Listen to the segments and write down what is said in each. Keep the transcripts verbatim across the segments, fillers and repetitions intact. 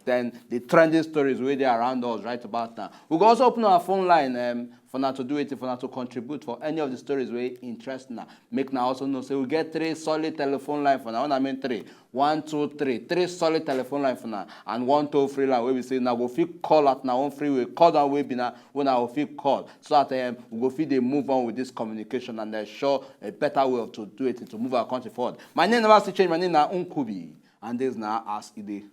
Then the trending stories wey dey around us right about now. We go also open our phone line, um, for una to do it, for una to contribute for any of the stories wey interest una. Make una also know say we get three solid telephone line for una. Una mean three. One, two, three. Three solid telephone line for una and one toll free line wey we say una go fit call at una own free way. Call down wey be na una go fit call so that, um, we go fit dey move on with this communication and ensure a better way of to do it to move our country forward. My name never still change. My name na Nkubi, and this na as e dey.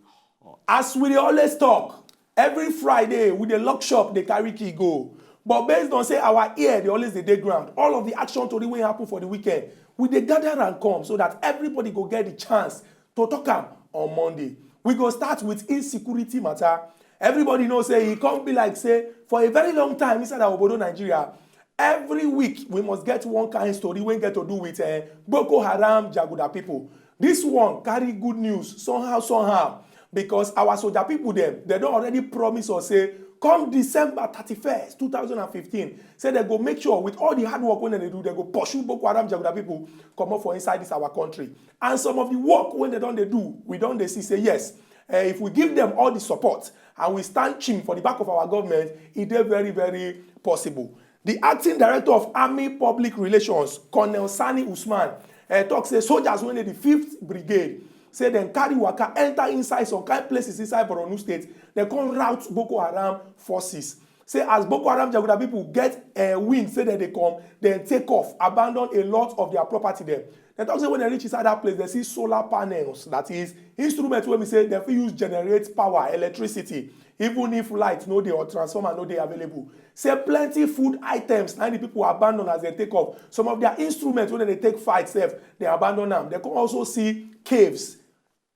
As we dey always talk, every Friday we dey lock shop, dey carry key go. But based on say our ear dey always dey dey ground, all of the action tori wey happen for the weekend, we dey gather and come so that everybody go get the chance to talk am on Monday. We go start with insecurity matter. Everybody know say e come be like say for a very long time inside our obodo Nigeria, every week we must get one kind story wey get to do with, eh, Boko Haram jaguda people. This one carry good news somehow, somehow, because our soldier people dem, dem don already promise us say come December thirty-first, two thousand and fifteen, say dem go make sure with all the hard work wey dem dey do, dem go pursue Boko Haram jaguda people comot for inside this our country. And some of the work wey dem don dey do, we don dey see say yes, eh, if we give them all the support and we stand chim for the back of our government, e dey very, very possible. The acting director of Army Public Relations, Colonel Sani Usman, eh, talk say soldiers wey dey the fifth Brigade say dem carry waka enter inside some kind places inside Borno State. Dem come rout Boko Haram forces. Say as Boko Haram jaguda people get, eh, wind say dem dey come, dem take off, abandon a lot of their property dem. Dem talk say when dem reach inside that place, dem see solar panels, that is, instruments wey be say dem fit use generate power, electricity, even if light no dey or transformer no dey available. Say plenty food items na the people abandon as dem take off. Some of their instruments wey dem dey take fight sef, dem abandon am. Dem come also see caves,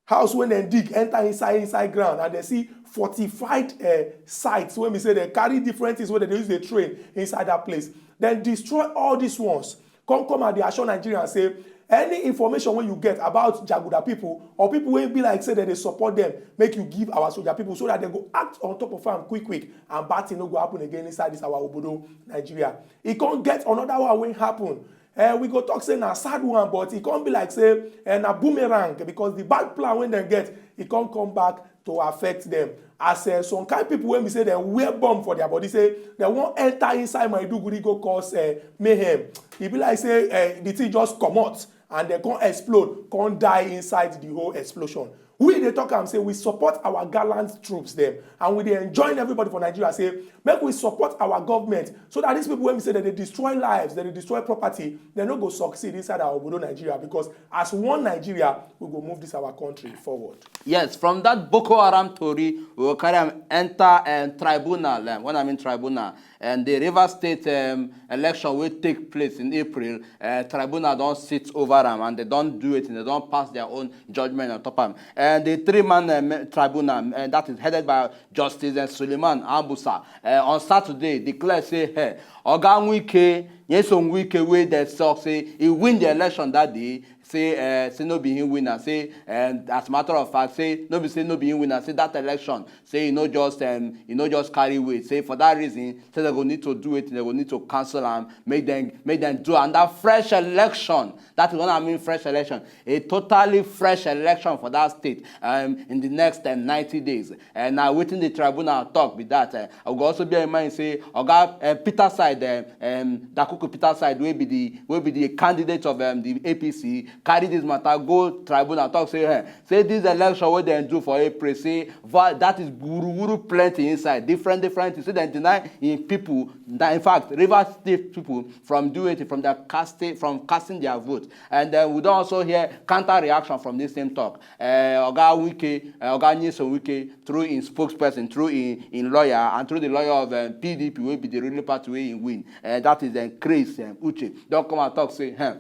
house wey dem dig enter inside, inside ground, and dem see fortified, eh, sites wey be say dem carry different things wey dem dey use dey train inside that place. Dem destroy all these ones. Come, come out dey assure Nigerians say any information wey you get about jaguda people or people wey be like say dem dey support them, make you give our soldier people so that dem go act on top of am quick, quick, and bad thing no go happen again inside this our obodo Nigeria. E come get another one wey happen. Eh, we go talk say na sad one, but e come be like say, eh, na boomerang, because the bad plan wey dem get, e come come back to affect them. As, eh, some kind people wey be say dem wear bomb for their body, say dem wan enter inside Maiduguri go cause, eh, mayhem. E be like say, eh, the thing just comot and dem come explode, come die inside the whole explosion. We dey talk am say we support our gallant troops dem, and we dey enjoin everybody for Nigeria say make we support our government so that these people wey be say dem dey destroy lives, dem dey destroy property, dem no go succeed inside our obodo Nigeria, because as one Nigeria, we go move this our country forward. Yes, from that Boko Haram tori, we go carry am enter, um, tribunal. Um, when I mean tribunal, and the Rivers State, um, election wey take place in April, uh, tribunal don sit over am and they don do it and they don pass their own judgment on top am. And the three-man, um, tribunal, and that is headed by Justice, uh, Suleiman Abusa, uh, on Saturday declare say, hey, Oga Wike, Nyesom Wike, wey dem talk say he win the election that day, say, uh, say no be him win am, say, and as a matter of fact, say no be, say no be him win am, say that election, say e no just, um, e no just carry weight. Say for that reason, say dem go need to do it, dem go need to cancel am, make dem, make dem do another fresh election. That is what I mean, fresh election, a totally fresh election for that state, um, in the next, um, ninety days. And na wetin the tribunal talk be that. Uh, I go also bear in mind say Oga, uh, Peter side, um, um, Dakuku Peter side, wey be the, wey be the candidate of, um, the A P C, carry this matter go tribunal, talk say, eh, say this election wey dem do for April, say va-, that is wuruwuru plenty inside, different, different things. Say dem deny im people. That, in fact, Rivers State people from doing it, from their casting, from casting their vote. And then we don also hear counter reaction from this same talk. Uh, Oga Wike, uh, Oga Nyesom Wike, through im spokesperson, through im, im lawyer, and through the lawyer of, um, P D P, wey be the ruling party wey im win. Uh, that is, um, Chris, um, Uche, don come and talk say, hmm,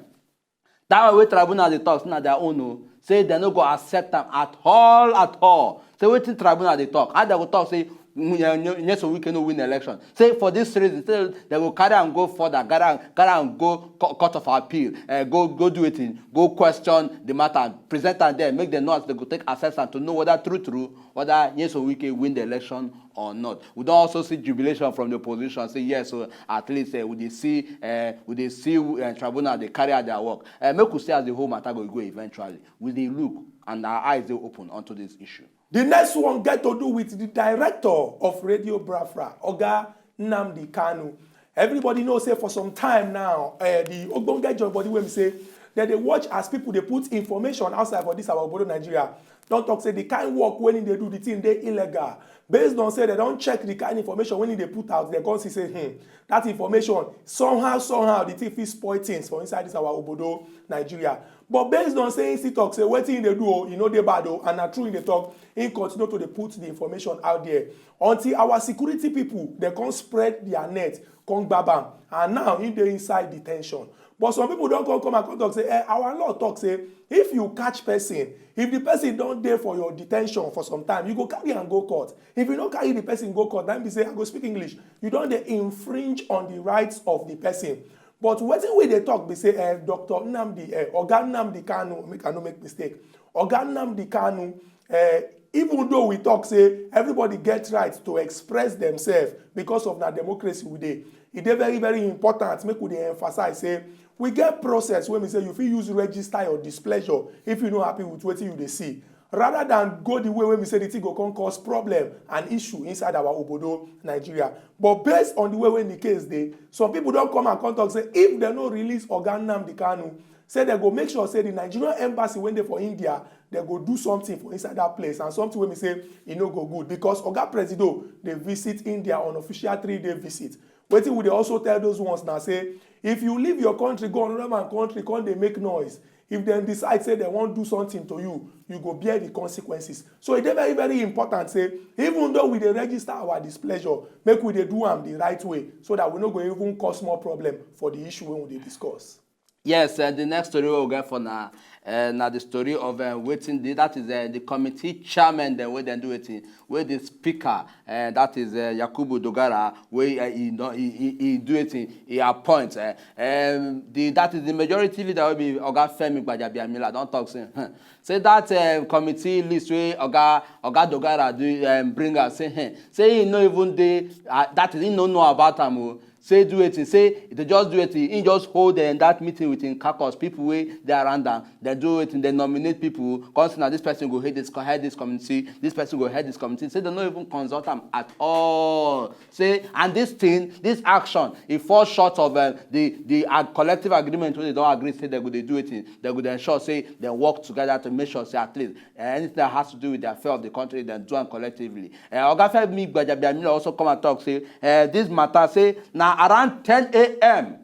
that one wey tribunal dey talk, say na their own o. Say dem no go accept am at all, at all. Say wetin tribunal dey talk, how dem go talk say Nyesom Wike no win election. Say for this reason, say they go carry and go further, carry and, carry and go court of appeal, uh, go go do it in, go question the matter, present am there, make them know as they go take assess am to know whether true true whether Nyesom Wike win the election or not. We don't also see jubilation from the opposition. Say yes, so at least uh, we dey see, uh, we dey see uh, tribunal dey carry out their work. Uh, make we see as the whole matter go go eventually. We dey look and our eyes dey open onto this issue. The next one get to do with the director of Radio Biafra, Oga Nnamdi Kanu. Everybody knows say for some time now, uh, the ogbonge join body wey be say that they watch as people they put information outside for this our obodo Nigeria. Don't talk say the kind work when they do the thing they illegal. Based on say they don't check the kind information when they put out, they come see say hmm, that information somehow somehow the thing fit spoil things for inside this our obodo Nigeria. But based on say he still talk say wetin he dey do o, e no dey bad o, and na true he dey talk, he continue to dey put the information out there until our security people they come spread their net, come gbab am, and now he dey inside detention. But some people don come come and come talk say eh, our law talk say if you catch person, if the person don dey for your detention for some time, you go carry am go court. If you no carry the person go court, that be say I go speak English, you don dey infringe on the rights of the person. But wetin we dey talk be say eh, Doctor Nnamdi, eh, Oga Nnamdi Kanu, make I no make mistake, Oga Nnamdi Kanu, eh, even though we talk say everybody get right to express themselves because of na democracy we dey, e dey very very important make we dey emphasize say we get process wey be say you fit use register your displeasure if you no happy with wetin you dey see, rather than go the way wey be say the thing go come cause problem and issue inside our obodo Nigeria. But based on the way wey the case dey, some people don come and come talk say if dem no release Oga Nnamdi Kanu, say dem go make sure say the Nigerian embassy wey dey for India, dem go do something for inside that place, and something wey be say e no go good because Oga Presido dey visit India on official three-day visit. Wetin we dey also tell those ones na say if you leave your country go another man country come dey make noise, if dem decide say dem wan do something to you, you go bear the consequences. So e dey very very important say even though we dey register our displeasure, make we dey do am the right way so that we no go even cause more problem for the issue wey we dey discuss. Yes, uh, the next story we get for na uh, na the story of uh, wetin the, that is uh, the committee chairman dem wey dem do wetin wey the speaker uh, that is uh, Yakubu Dogara wey uh, he, don- he, he, he do wetin he appoint. Uh, um, the, that is the majority leader wey be Oga Femi Gbajabiamila don talk say hmm, say that uh, committee list wey Oga Oga Dogara do um, bring am say hmm, say he no even dey uh, that is he no know about am o. Say do wetin, say they just do wetin, he just hold um, that meeting with him caucus people wey dey around am. They do wetin, they nominate people, come say na this person go head this co- head this committee, this person go head this committee. Say they no even consult am at all. Say and this thing, this action, e fall short of um, the the uh, collective agreement wey they don agree say they go dey do wetin, they go dey ensure say they work together to make sure say at least uh, anything that has to do with the affair of the country, they do am collectively. Uh, Oga Femi Gbajabiamila also come and talk say uh, this matter say na around ten a.m.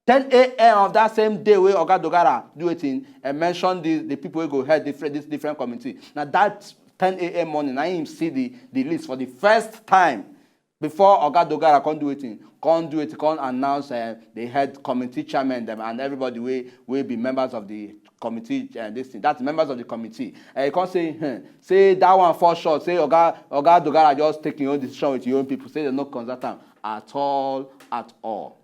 ten a.m. of that same day wey Oga Dogara do wetin and mention the the people wey go head different this different committee. Na that ten a.m. morning na him see the the list for the first time before Oga Dogara come do wetin, come do wetin, come announce uh, the head committee chairman dem and everybody wey wey be members of the committee uh, this thing, that's members of the committee. Uh, he come say hmm, say that one fall short, say Oga Oga Dogara just take him own decision with him own people, say they no consult am at all at all.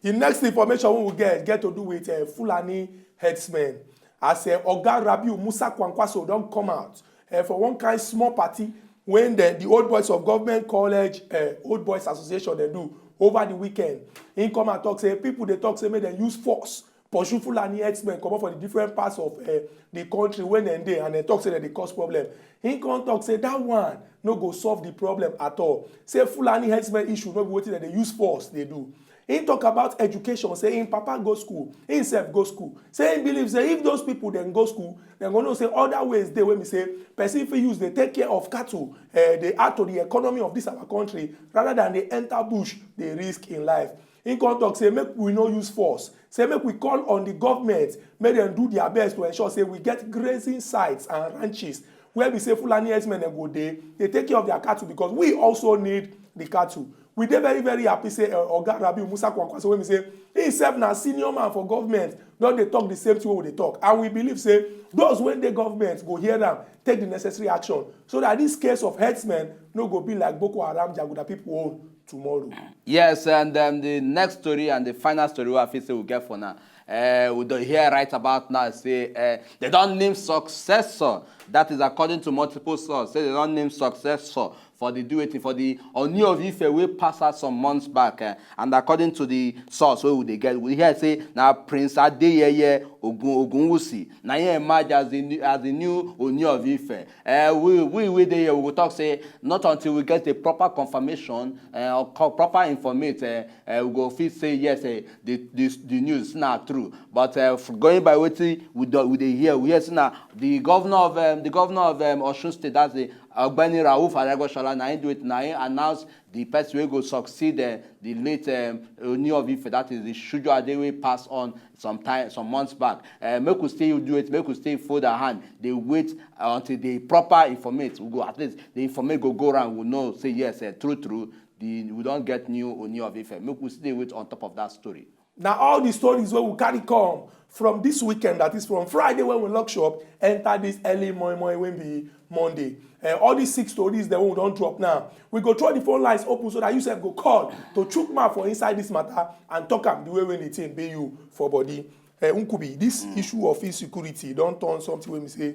The next information we will get get to do with uh, Fulani herdsmen. As uh, Oga Rabiu Musa Kwankwaso don come out uh, for one kind small party when the, the Old Boys of Government College uh, Old Boys Association they do over the weekend. He come and talk say people they talk say make dem use force pursue Fulani herdsmen comot for the different parts of uh, the country when dem dey and dem talk say dem dey cause problem. He come talk say that one no go solve the problem at all. Say Fulani herdsmen issue no be wetin dem dey use force dey do. He talk about education, say him papa go school, himself go school. Say he believe say if those people dem go school, dem go know say other ways dey wey be say person fit use dey take care of cattle, uh, dey add to the economy of this our country rather than dey enter bush dey risk him life. He come talk say make we no use force, say make we call on the government make dem do their best to ensure say we get grazing sites and ranches where we say Fulani herdsmen dem go dey dey take care of their cattle because we also need the cattle. We dey very very happy say uh, Oga Rabiu Musa Kwankwaso wey be say himself na senior man for government don dey talk the same thing wey we dey talk, and we believe say those wey dey government go hear am, take the necessary action, so that this case of herdsmen no go be like Boko Haram jaguda people own tomorrow. Yes, and um, the next story and the final story wey I feel say we get for now, uh, we don hear right about now say uh, they don name successor. That is according to multiple sources. Say they don name successor for the do wetin, for the Oni of Ife wey pass out some months back, eh, and according to the source wey we dey get, we hear say na Prince Adeyeye Ogun Ogunwusi na him emerge as the new, as the new Oni of Ife. Eh, we we we dey here, we go talk say not until we get the proper confirmation, eh, or co- proper informate, eh, eh, we go fit say yes, eh, the, the the news na true. But uh, going by wetin we do, we dey hear, we hear say na the governor of um, the governor of um, Osun State, that's the Ogbeni Rauf Aregoshola, na him do it, na him announce the person wey go succeed uh, the late um, Oni of Ife, that is the Shujo Ade wey pass on some time, some months back. Uh, make we still do it, make we still fold our hand, dey wait until the proper informate. We go, at least the informate go go round, we know say yes, uh, true true, the we don get new Oni of Ife. Make we still dey wait on top of that story. Na all the stories wey we carry come from this weekend, that is from Friday when we lock shop, enter this early moi moi wey be Monday. Eh, all these six stories dem wey we don drop now, we go throw the phone lines open so that you sef go call to chook mouth for inside this matter and talk am the way wey the thing be you for body. Eh, Nkubi, this issue of insecurity don turn something wey be say e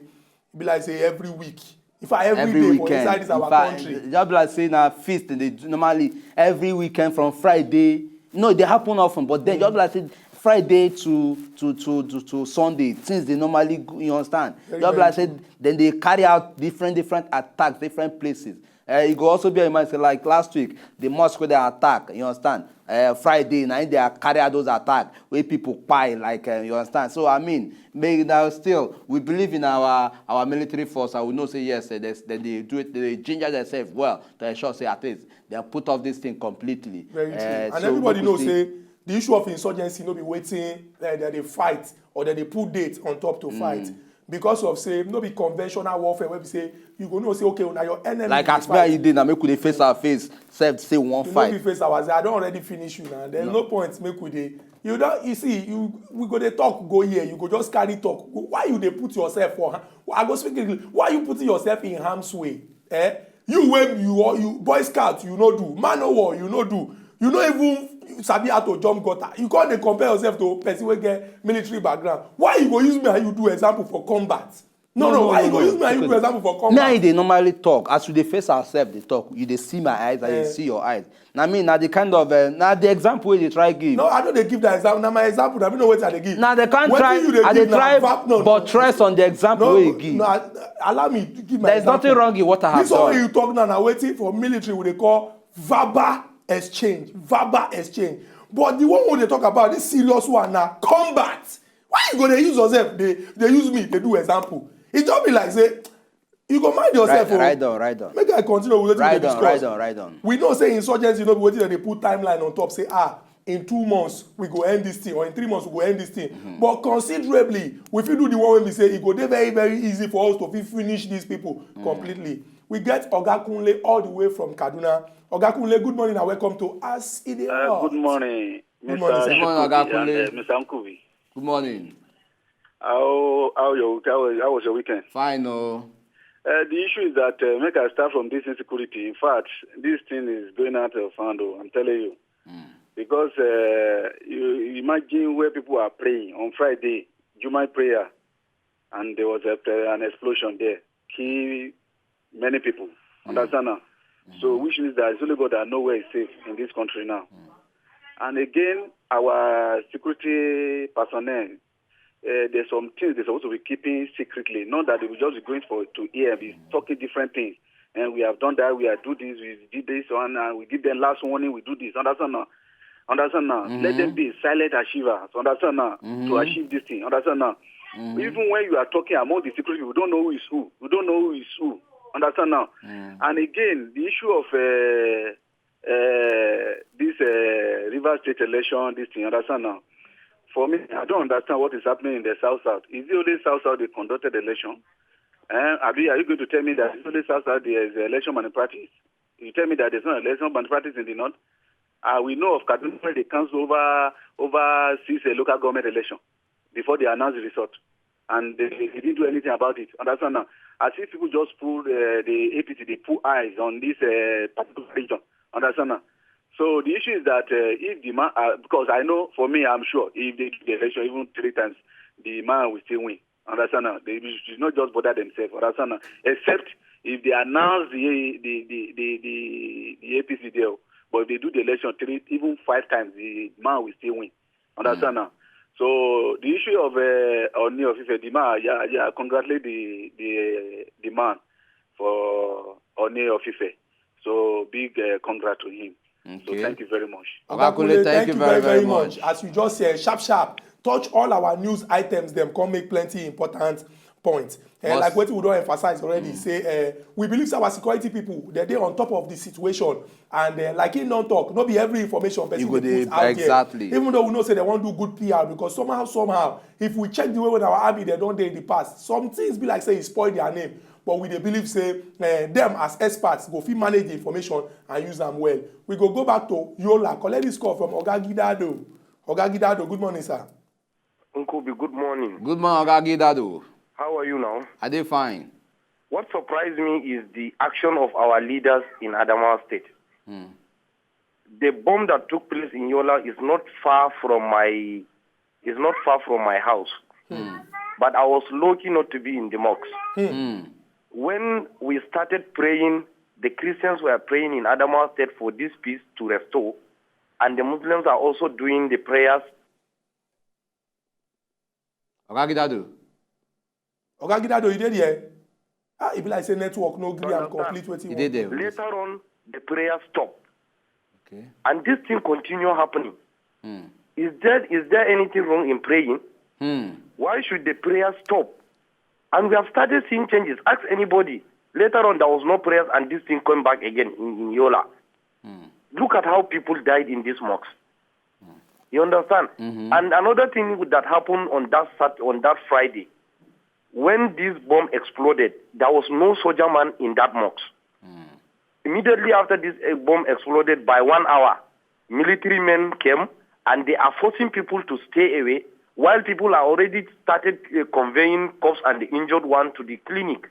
be like say every week, in fact, every day for inside this our country. Just be like say na feast dem dey do normally every weekend from Friday. No, e dey happen often, but then just be like say Friday to to to to, to Sunday, things dey normally go, you understand? Just be like say dem dey carry out different different attacks, different places. Uh, e go also be in mind say, like, last week, the mosque wey dem attack, you understand? Uh, Friday na im dey carry out those attack wey people kpai, like, uh, you understand? So I mean, make now still we believe in our our military force, and we know say yes, eh, they, they, they do it, they ginger themselves well to ensure say at least they put off this thing completely. Very true. Eh, and so everybody make we know say the issue of insurgency no be wetin eh, dem dey fight or dem dey put date on top to fight. Because of say no be conventional warfare wey be say you go know say okay, na your enemy. Like you as me and you dey now, make we dey face our face, sef say we wan fight. You no fit face our, I don already finish you now. There's no point make we dey. You don, you see, you we go dey talk go here, you go just carry talk. Why you dey put yourself for? I go speak English. Why you putting yourself in harm's way? Eh? You wey you you Boy Scout, you no do. Man o war, you no do. You no even sabi how to jump gutter. You come dey compare yourself to person wey get military background. Why you go use me and you do example for combat? No, no, no, why you go use me and you do example for combat? Me and you dey normally talk. As we dey face ourselves, dey talk. You dey see my eyes, I dey see your eyes. Na me, na the kind of uh, na the example wey dey try give. No, I no dey give that example. Na my example. Na me know wetin I dey give. Na the kind try I dey try buttress on the example wey you give. No, allow me give my example. There is nothing wrong in what I have done. This one wey you talk now, na wetin for military we dey call verbal exchange. Verbal exchange. But the one we dey talk about, this serious one na combat. Why you go dey use yourself dey dey use me dey do example? E just be like say you go mind yourself o. Ride on, ride on. Make I continue with wetin we dey discuss. Ride on, ride on. We know say insurgency no be wetin dem dey put timeline on top say ah, in two months we go end this thing, or in three months we go end this thing. Mm-hmm. But considerably, we fit do the one wey be say e go dey very very easy for us to fit finish these people mm. completely. We get Oga Kunle all the way from Kaduna. Oga Kunle, good morning and welcome to As E Dey Hot. Uh, good morning, Mister Good morning, sir. Good morning, Oga Kunle. And, uh, Mister Nkubi. Good morning. How how your how, how was your weekend? Fine, oh. Uh, the issue is that uh, make I start from this insecurity. In fact, this thing is going out of hand. Oh, I'm telling you, mm. because uh, you imagine where people are praying on Friday, Juma prayer, and there was a, an explosion there, kill many people. Mm. Understand now? Mm. So which means that it's only God that know where is safe in this country now. Mm. And again, our security personnel, uh, there's some things they're supposed to be keeping secretly. Not that they will just be going for to hear, be talking different things. And we have done that, we are do this, we did this one, and we give them last warning, we do this. Understand now? Understand now? Mm-hmm. Let them be silent achievers. Understand now? Mm-hmm. To achieve this thing. Understand now? Mm-hmm. Even when you are talking among the security, we don't know who is who. We don't know who is who. Understand now? Mm. And again, the issue of uh, uh, this uh, River State election, this thing, understand now? For me, I don't understand what is happening in the South South. Is it only South South they conducted the election? Eh? Abi, are you going to tell me that it's only South South there is election malpractice? You tell me that there's no election malpractice in the North? Uh, we know of Kaduna where they cancel over over six uh, local government election. before they announce the result. And they, they didn't do anything about it. Understand now? I see people just pull uh, the A P C, they pull eyes on this uh, particular region. Understand now? So the issue is that uh, if the man, uh, because I know for me, I'm sure if they do the election even three times, the man will still win. Understand now? They should not just bother themselves. Understand now? Except if they announce the the the the, the, the A P C deal, but if they do the election three, even five times, the man will still win. Understand now? So the issue of uh, Oni of Ife, the man, yeah, yeah, congratulate the the the man for Oni of Ife. So big uh, congrat to him. So Okay. thank you very much. Oga Kule, thank you very, very much. As you just say, sharp, sharp. Touch all our news items, them come make plenty important points. Eh, Boss. Like what we don't emphasize already, say uh, we believe say our security people, they dey on top of the situation, and uh, like him don talk, no be every information person You go dey dey- put out exactly. There. Even though we know say they wan do good P R, because somehow, somehow, if we check the way when our army they don dey in the past, some things be like say e spoil their name. But we dey believe say uh, them as experts go fit manage the information and use am well. We go go back to Yola, collect this call from Oga Gidado. Oga Gidado, good morning, sir. Uncle B, good morning. Good morning, Oga Gidado. How are you now? I dey fine. What surprised me is the action of our leaders in Adamawa State. The bomb that took place in Yola is not far from my is not far from my house. But I was lucky not to be in the mosque. When we started praying, the Christians were praying in Adamawa State for this peace to restore, and the Muslims are also doing the prayers. Oga Gidado. Oga Gidado, you dey there? Ah, e be like say network no gree am Understand. complete wetin You you dey want. there. Later on, the prayer stopped, Okay. and this thing continue happening. Is there is there anything wrong in praying? Hmm. Why should the prayer stop? And we have started seeing changes. Ask anybody. Later on, there was no prayers, and this thing came back again in, in Yola. Look at how people died in this mosque. You understand? And another thing that happened on that Sat- on that Friday, when this bomb exploded, there was no soldier man in that mosque. Immediately after this uh, bomb exploded, by one hour, military men came and they are forcing people to stay away while people are already started uh, conveying corpse and the injured one to the clinic.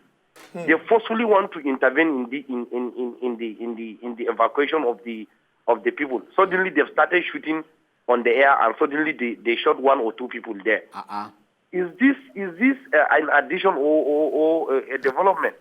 They forcefully want to intervene in the in, in, in, in the in the in the evacuation of the of the people. Suddenly they've started shooting on the air and suddenly they, they shot one or two people there. Uh-uh. Is this is this uh, an addition or, or, or uh, a development?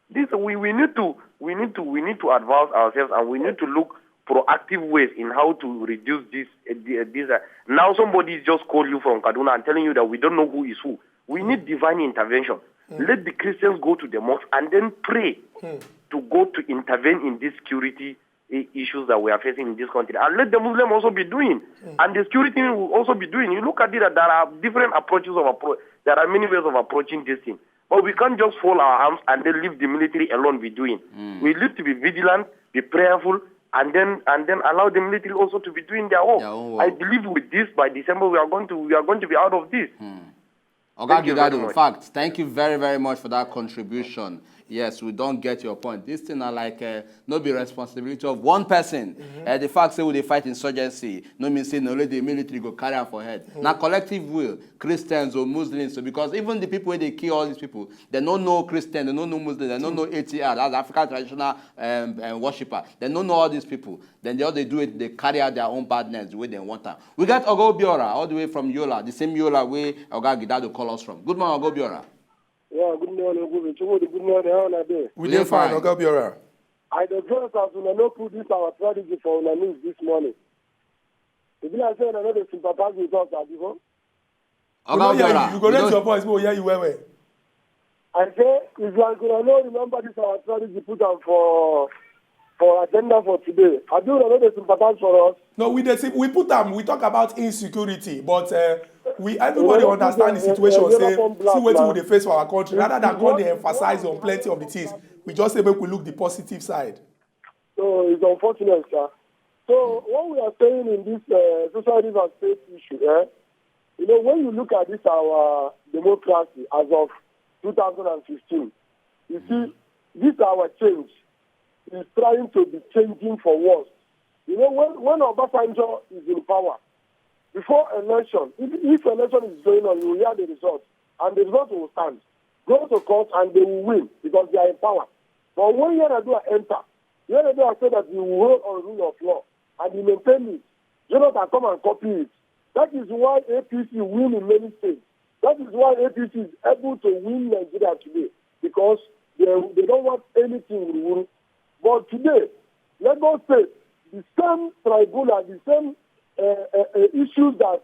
This we, we need to we need to we need to advance ourselves and we need to look proactive ways in how to reduce this uh, the- uh, this. Uh, now somebody just called you from Kaduna and telling you that we don't know who is who. We need divine intervention. Let the Christians go to the mosque and then pray to God to intervene in this security i- issues that we are facing in this country. And let the Muslim also be doing, and the security will also be doing. You look at it that there are different approaches of approach. There are many ways of approaching this thing. But we can't just fold our arms and then leave the military alone be doing. We need to be vigilant, be prayerful, and then and then allow the military also to be doing their work. Their own I work. Believe with this, by December we are going to we are going to be out of this. Oga Thank you very Gidado, in much. Fact, thank you very, very much for that contribution. Yes, we don't get your point. This thing are like uh, no be responsibility of one person. Uh, the fact say we dey fight insurgency, no mean say no let the military go carry am for head. Now collective will, Christians or Muslims, so because even the people wey dey kill all these people, they no know Christian, they no know Muslim, they no know A T R, that's African traditional um, um, worshipper. They no know all these people. Then they all they do it, they carry out their own badness the way they want am. We got Oga Obiora all the way from Yola, the same Yola wey Oga Gidado call us from. Good morning, Oga Obiora. Yeah, good morning, good morning. Good morning, how are you? We We dey dey fine, fine. Oga Obiora. I dey just as una no put this our strategy for una news this morning. E be like say una no dey sympathize with us, abi ho? We no Oga hear Obiora, you. You go we raise don't- your voice, we go hear you well well. I say it's like una no remember this our strategy put am for for agenda for today. Abi una no dey sympathize for us? No, we dey see, we put am. We talk about insecurity, but uh, we everybody Well, understand the uh, uh, situation. uh, Say Yellow Bomb see Black wetin now. we dey face for our country. Rather than It's come dey what- emphasize on plenty of the things, we just say make we look the positive side. So it's unfortunate, sir. So what we are saying in this uh, Social River State issue, eh? You know, when you look at this our democracy as of two thousand and fifteen, you see, this our change is trying to be changing for worse. You know, when when Obasanjo is in power, Before election, if, if election is going on, you will hear the result, and the result will stand. Go to court and they will win because they are in power. But when Yar'Adua enter, Yar'Adua said that he will hold on rule of law and he maintain it. Jonathan come and copy it. That is why A P C win in many states. That is why A P C is able to win Nigeria today because they, they don't want anything with Wuru. But today, Lagos State, the same tribunal, the same uh, uh, uh, issues that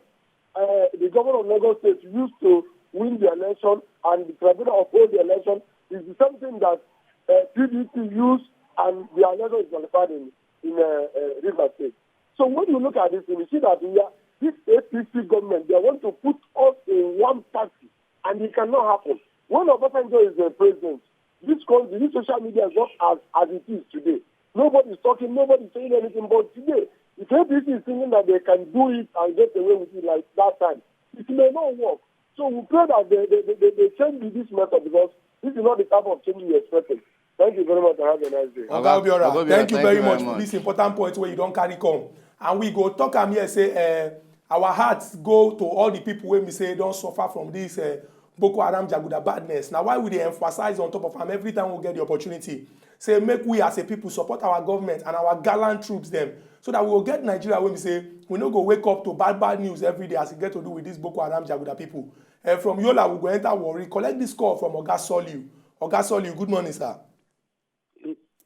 uh, the governor of Lagos State used to win the election and the tribunal uphold the election is the same thing that uh, P D P used and the election is nullified in, in uh, uh, River State. So when you look at this thing, you see that we are, this A P C government, they want to put us in one party, and it cannot happen. When Obasanjo is the president, this country, this social media is not as, as it is today. Nobody's talking, nobody's saying anything. But today, if A P C is thinking that they can do it and get away with it like that time, it may not work. So we pray that they, they, they, they change this method because this is not the type of change we expected. Thank you very much and have a nice day. Oga Obiora, Oga Obiora, thank you very much for this important point where you don't carry come. And we go talk am here say uh, our hearts go to all the people wey we say don't suffer from this uh, Boko Haram Jaguda badness. Now why we dey emphasize on top of am every time we get the opportunity? Say make we as a people support our government and our gallant troops them so that we will get Nigeria when we say we no go wake up to bad bad news every day as it get to do with these Boko Haram Jaguda people. Uh, from Yola, we go enter Warri, collect this call from Oga Soliu. Oga Soliu, good morning, sir.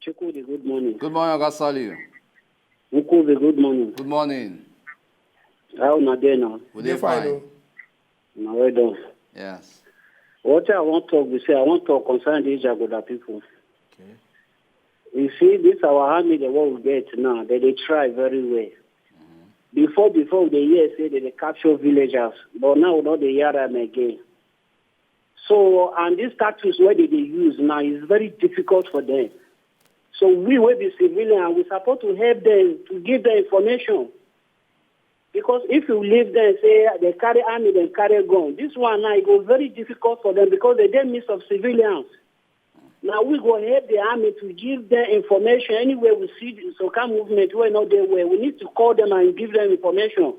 Chukwudi, good morning. Good morning, Oga Soliu. Nkuzi, good morning. Good morning. How una dey now? We dey fine. Una well done. Yes. What I wan talk be say I wan talk concern these Jaguda people. Okay. You see, this our army, the one we get now, they dey try very well. Before, before we dey hear say they dey capture villagers, but now we no dey hear am again. So, and this status wey they dey use now is very difficult for them. So we wey be civilian, we suppose to help them to give them information. Because if you leave them, say they carry army, then carry gun. This one now, it go very difficult for them because they dey midst of civilians. Now we go help the army to give them information anywhere we see some kind movement wey no dey well. We need to call them and give them information.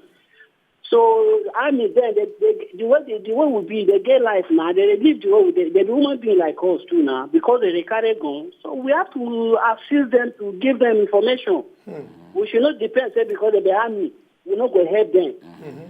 So army then they, they, the way they, the way we be, they get life now. They dey live the way we dey. They be human being like us too now because they dey carry gun. So we have to assist them to give them information. We should not depend say because they be army, we no go help them.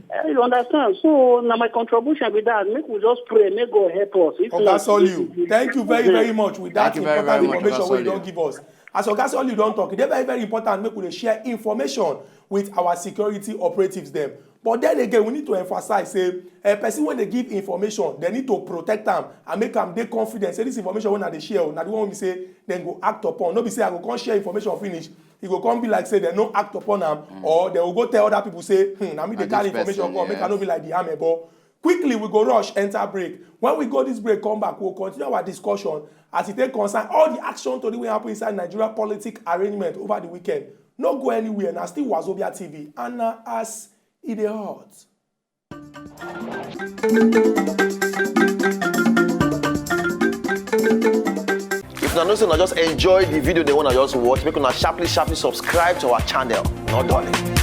Eh, you understand? So na my contribution be that. Make we just pray, make God help us. If Oga not, Soliu, thank you very very much with that Thank you very, important very much, information Oga wey you Soliu. don give us. As Oga Soliu don talk, e dey very very important make we dey share information with our security operatives dem. But then again, we need to emphasize say a person wey dey give information, dem need to protect am and make am dey confident say this information wey una dey share o, na the one wey be say dem go act upon. No be say I go come share information finish, e go come be like say dem no act upon am or dem go go tell other people say, hmm, na me dey Na carry this information person, come, make I no yes. be like the amebo. Quickly, we go rush enter break. When we go this break, come back, we'll continue our discussion as it take concern all the action tori wey happen inside Nigeria politic arrangement over the weekend. No go anywhere, na still Wazobia T V and na as e dey hot. If una know say una just enjoy the video dem wey una just watch, make una sharply sharply subscribe to our channel. No darling.